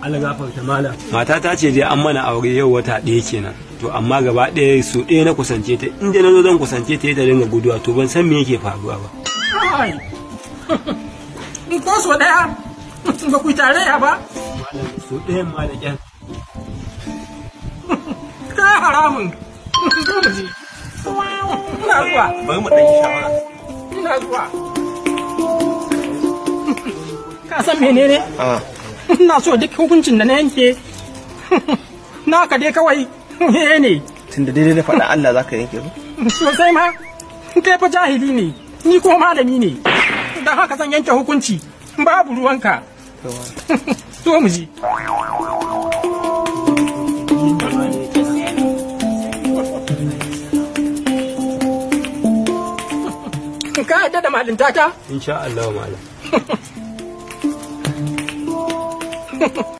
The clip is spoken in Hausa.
Allah gafarta malam. Matata ce dai an mana aure yau wata ɗaya kenan. To amma gaba ɗaya su ɗaya na kusance ta, inda na zo zan kusance ta ta dinga guduwa, to ban san me yake faruwa ba. Ai. In ko so ɗaya ba ku yi tarayya ba? Malam so ɗayan ma da ƙyar. Kai haramun. Zo mu je. Ina zuwa. Bari mu ɗan yi shawara. Ina zuwa. Ka san menene? Ina so duk hukuncin da na yanke naka dai kawai ne. Tunda daidai na faɗa Allah za ka yanke ba? Sosai ma, kai fa jahili ne, ni ko malami ne. Don haka zan yanke hukunci, babu ruwanka. Zo mu ji. Ka yarda da malintata? Insha Allah malam.